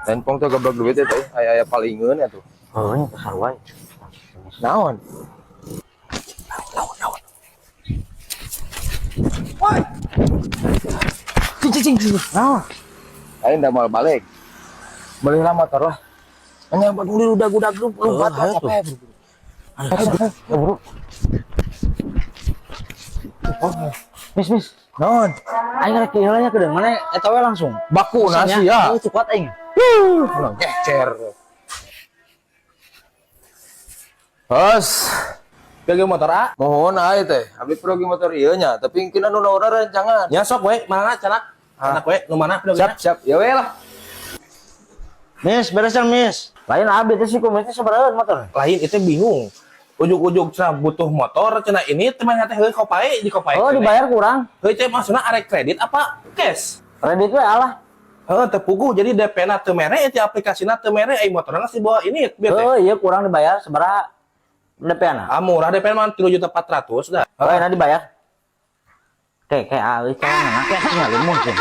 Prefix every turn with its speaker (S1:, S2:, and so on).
S1: Lain pong tuh gablek duit itu, aya aya palingeun atuh.
S2: Oh, ini sarua.
S1: Naon?
S2: Naon, naon.
S1: Woi. Cing cing cing.
S2: Naon?
S1: Lain dah mau balik. Belilah motor lah. Hanya baguli udah gudak lu lompat
S2: Oh, ayo tuh.
S1: capek.
S2: Ya, bro.
S1: Oh,
S2: Mis, mis.
S1: naon?
S2: Aing rek ieu nya kedeung mana eta we langsung.
S1: Baku nasi ya.
S2: Oh, cukup aing.
S1: Huh, gecer. Hos,
S3: Bagi motor A.
S1: Mohon ae teh. Abdi perlu motor ieu nya, tapi mungkin anu naura rencangan.
S3: Ya sok we, mana canak? Canak we, nu mana?
S1: Siap, siap. Ya we lah.
S2: Mis, beresan mis. Lain abdi teh si kumis teh sabaraha motor?
S3: Lain itu bingung. Ujug-ujug cenah butuh motor, cenah ini teman teh heuh kopae di kopae.
S2: Oh, dibayar kurang.
S3: Heuh teh maksudna arek kredit apa cash?
S2: Kredit we alah.
S3: Heuh teu puguh, jadi DP na teu mere, itu aplikasina teu mere, ai motorna geus dibawa ini bieu teh.
S2: Oh, iya kurang dibayar sabaraha DP na?
S3: Ah, murah DP mah 3.400.000 dah.
S2: Oh, enak dibayar. Kayak kayak awi cara mana kayak tinggal mungkin.